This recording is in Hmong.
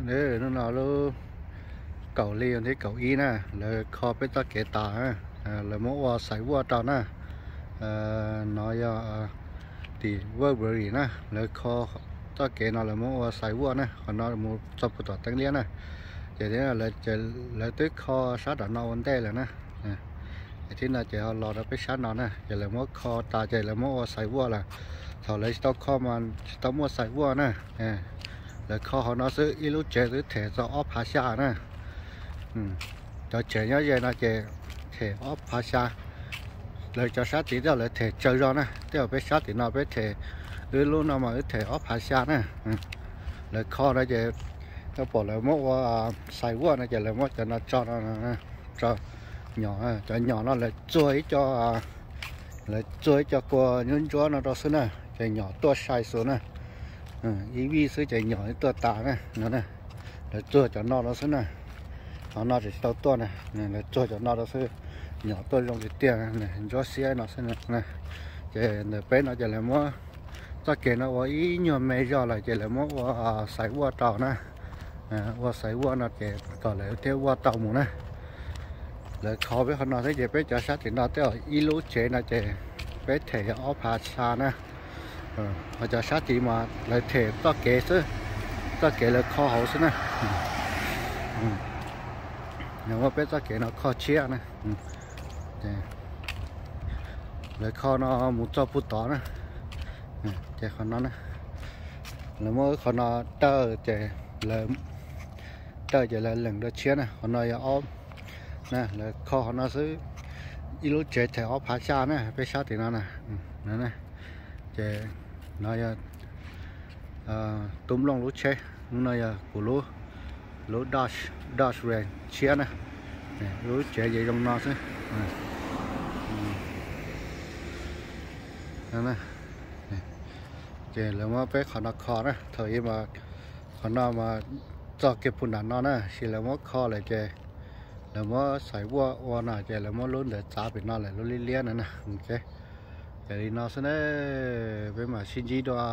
Hnub no lub kaum hli thib kaum ib na, lawv kho peb txoj kev tas, lawv muab ua sidewalk rau na. No yog tim Woodbury na, lawv kho txoj kev no lawv muab ua sidewalk na, qhov no mus txog puag tom Teeb Liab na. Ces lawv twb kho sab nram no ua ntej lawm na. Ces thib no ces ho los rau peb sab no na, ces lawv muab kho tas ces lawv muab ua sidewalk lawm. Thaum lawv tsis tau kho mas tsis tau muaj sidewalk na. Lawv kho hauv no xwb, ib lub tsev twb them txog ob phav xya na. Cov tsev nyob ze no ces them ob phav xya. Lawv cov sab tid tej zaum lawv them tsawg zog na, tej zaum peb sab tim no peb them, wb lub no mas wb them ob phav xya na. Lawv kho no ces pom lawv muab ua sidewalk no ces lawv muab cov no tso, tso nyom, cov nyom no lawv txuag ib co, lawv txuag ib co kua ntsuab ntsuab no rau xwb na, ces nyom tuaj sai xus na. Ib vij xwb ces nyom tuaj tas na no na. Lawv txuag cov no rau xwb na. Qhov no tseem tsis tau tuaj na, lawv txuag cov no rau xwb, nyom tuaj zoo tiag tiag, ntsuab xiab no xwb na. Ces ntawm peb no ces lawv muab txoj kev no ua ib nyuag me zog lawm ces lawv muab ua sidewalk rau na. Ua sidewalk no ces kom lawv thiaj walk tau mus na. Lawv kho peb qhov no xwb ces peb cov sab tim no tej zaum ib lub tsev no ces peb them yog ob phav xya na. Ho cov sab tid mas lawv them txoj kev xwb, txoj kev lawv kho hauv xwb na. Lawv muab peb txoj kev no kho tshiab na. Lawv kho no mus txog puag tod na. Ces qhov no na, lawv muab qhov no tawj ces, tawj ces lawv lees dua tshiab na. Qhov no yog ob, lawv kho qhov no xwb, ib lub tsev them ob phav xya na, peb sab tim no na. Ces no yog tub nplooj lub tsheb, lub no yog kuv lub, lub Dodge, Dodge Ram tshiab na. Lub tsev ces zoo no xwb. Ces lawv muab peb qhov no kho na, thaum ub mas qhov no mas txog kiag puag nram no na, sis lawv muab kho lawm ces lawv muab sidewalk ua no ces lawv muab lub ntawd txav pem no lawm, lub liab liab no na. Ces li no xwb na, peb mam sib ntsib dua.